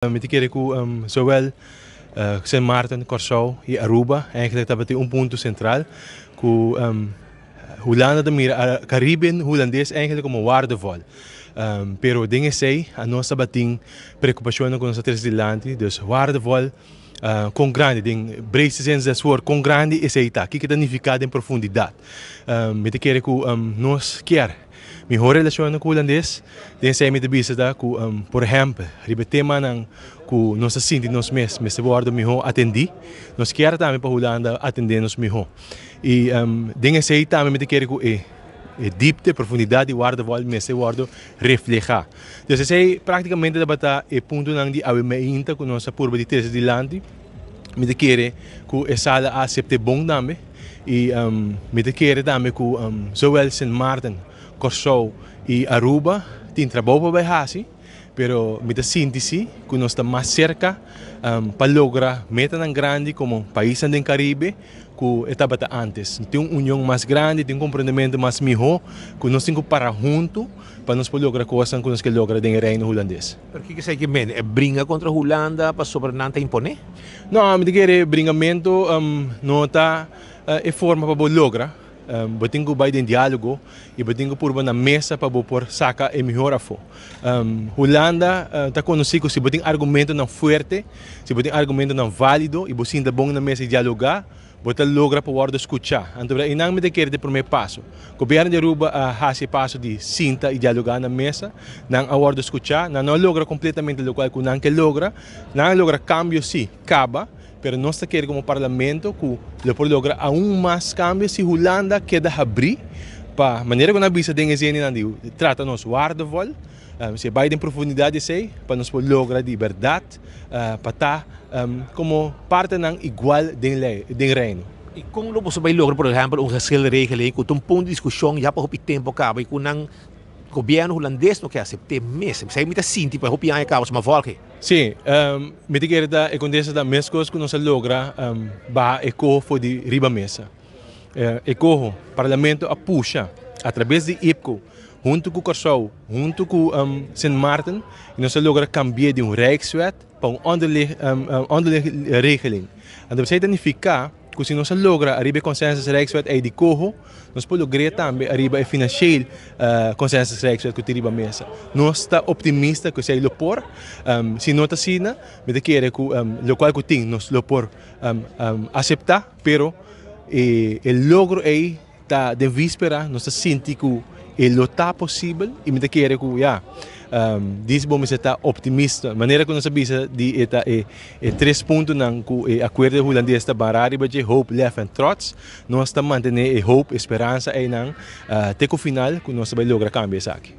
Mi ta kere ku zowel Sint Maarten, Kòrsou i Aruba eigenlijk tabatin un punto sentral ku Hulanda ta mira Kariben Hulandes eigenlijk komo waardevol. Pero den esei anos tabatin preokupashonnan ku nos a trese dilanti, dus waardevol kon grandi den breedste zin des woord kon grandi esei ta, kiko ta nifiká den profundidat. Mi ta kere ku nos kier Mihó relashonnan ku hulandes den esei mi ta bisa ta ku por ehèmpel riba e temanan ku nos ta sinti nos mes mester wòrdu mihó atendí, nos kier tambe pa Hulanda atendé nos mihó. I den esei tambe mi ta kere ku e dipte, profundidat di Waardevol mester wòrdu reflehá. Dus esei praktikamente tabata e puntonan di awe meinta ku nos a purba di trese dilanti. Mi ta kere ku e sala a asept'é bon tambe. I mi ta kere tambe ku zowel Sint Maarten, Kòrsou i Aruba tin trabou pa bai hasi, pero mi ta sinti si ku nos ta mas serka pa logra metanan grandi komo paisnan den Karibe ku e tabata ántes. Tin un union mas grandi, tin un komprondementu mas mihó ku nos tin ku para huntu pa nos por logra kosnan ku nos ke logra den e Reino Hulandes. Pero kiko esei ke mende? E bringa kontra Hulanda pasobra nan ta imponé? No, mi ta kere bringamentu no ta e forma pa bo logra. Bo tin ku bai den diálogo i bo tin ku purba na mesa pa bo por saka e mihor afó. Hulanda ta konosí ku si bo tin argumentonan fuerte, si bo tin argumentonan válido i bo sinta bon na mesa i dialogá, bo ta logra pa wòrdu skuchá. Anto einan mi ta kere ta e promé paso. Gobièrnu di Aruba a hasi e paso di sinta i dialogá na mesa. Nan a wòrdu skuchá. Nan no a logra kompletamente lokual ku nan ke logra. Nan a logra kambio sí, kaba, pero nos ta kere komo parlamento ku lo por logra aun mas kambio si Hulanda keda habrí pa manera ku nan a bisa den e zeninan di trata nos waardevol. Si e bai den profundidat di esei pa nos por logra di bèrdat pa ta komo partenan igual den lei, den Reino. I kon lo boso bai logra por ehèmpel un geschilregeling ku ta un punto di diskushon ya pa hopi tempu kaba i ku nan gobièrnu hulandes no ke asept'é mes? Esei mi ta sinti pa hopi aña kaba suma vòlge. Sí, mi ta kere ta e kontesta ta meskos ku nos a logra baha e koho for di riba mesa. E koho, parlamento a pusha atrabes di IPCO huntu ku Kòrsou, huntu ku Sint Maarten i nos a logra kambi'é di un Rijkswet pa un onderlinge regeling. Anto esei ta nifiká ku si nos a logra ariba e consensus Rijkswet ei di koho, nos por logr'é tambe ariba e financieel consensus Rijkswet ku tin riba mesa. Nos ta optimista ku esei lo por. Si no ta asina, mi ta kere ku lokual ku tin nos lo por aseptá, pero e logro ei Ta den víspera nos ta sinti ku e lo ta posibel i mi ta kere ku ya dis bo mester ta optimista. Manera ku nos a bisa di e ta e e tres puntonan ku e akuerdo hulandes ta bará riba dje, hoop, lef en trots, nos ta mantené e hoop, e speransa einan te ku final ku nos ta bai logra kambia esaki.